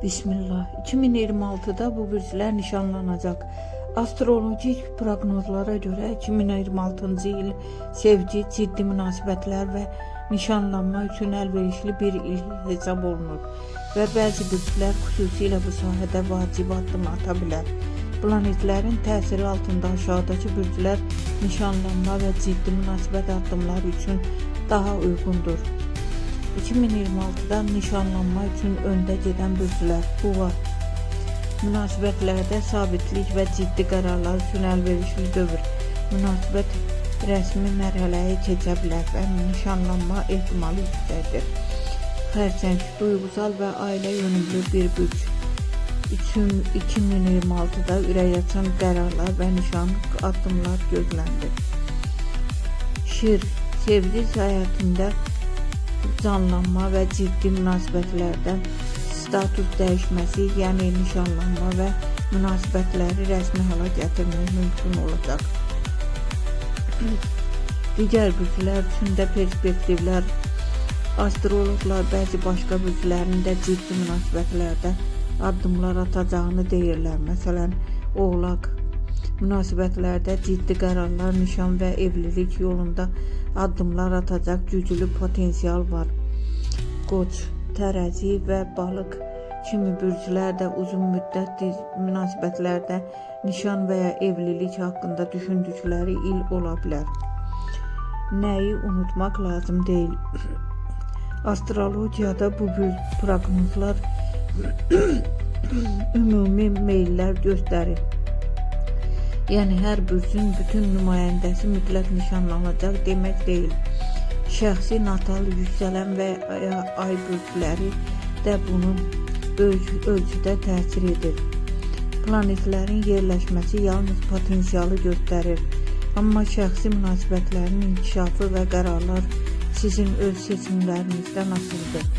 Bismillah. 2026'da bu bürclər nişanlanacaq. Astrologik proqnozlara görə 2026-cı il sevgi, ciddi münasibətlər və nişanlanma üçün əlverişli bir il hesab olunur və bəzi bürclər xüsusilə bu sahədə vacib addım ata bilər. Planetlərin təsiri altında aşağıdakı bürclər nişanlanma və ciddi münasibət addımları üçün daha uyğundur. 2026'da nişanlanma üçün öndə gedən bürclər Boğa. Münasibətlərdə sabitlik və ciddi qərarlar üçün əlverişli dövr. Münasibət rəsmi mərhələyə keçə bilər və nişanlanma ehtimalı yüksəkdir. Xərçəng duyğusal və ailə yönümlü bir bürc üçün 2026'da ürəkaçan qərarlar və nişan addımlar gözlənilir. Şir sevgi həyatında canlanma və ciddi münasibətlərdə status dəyişməsi, yəni nişanlanma və münasibətləri rəsmi hala gətirmək mümkün olacaq. Digər bürclər üçün də perspektivlər. Astroloqlar bəzi başqa bürclərin də ciddi münasibətlərdə addımlar atacağını deyirlər. Məsələn, Oğlaq münasibətlərdə ciddi qərarlar, nişan və evlilik yolunda addımlar atacaq güclü potensial var. Qoç, tərəzi və balıq kimi bürclər də uzun müddətli münasibətlərdə nişan və ya evlilik haqqında düşündükləri il ola bilər. Nəyi unutmaq lazım deyil. Astrologiyada bu proqnozlar ümumi meyllər göstərir. Yəni hər bürcün bütün nümayəndəsi mütləq nişanlanacaq demək deyil. Şəxsi natal, yüksələn və ya ay bürcləri də bunun böyük ölçüdə təsir edir. Planetlərin yerləşməsi yalnız potensialı göstərir. Amma şəxsi münasibətlərin inkişafı və qərarlar sizin öz seçimlərinizdən asılıdır.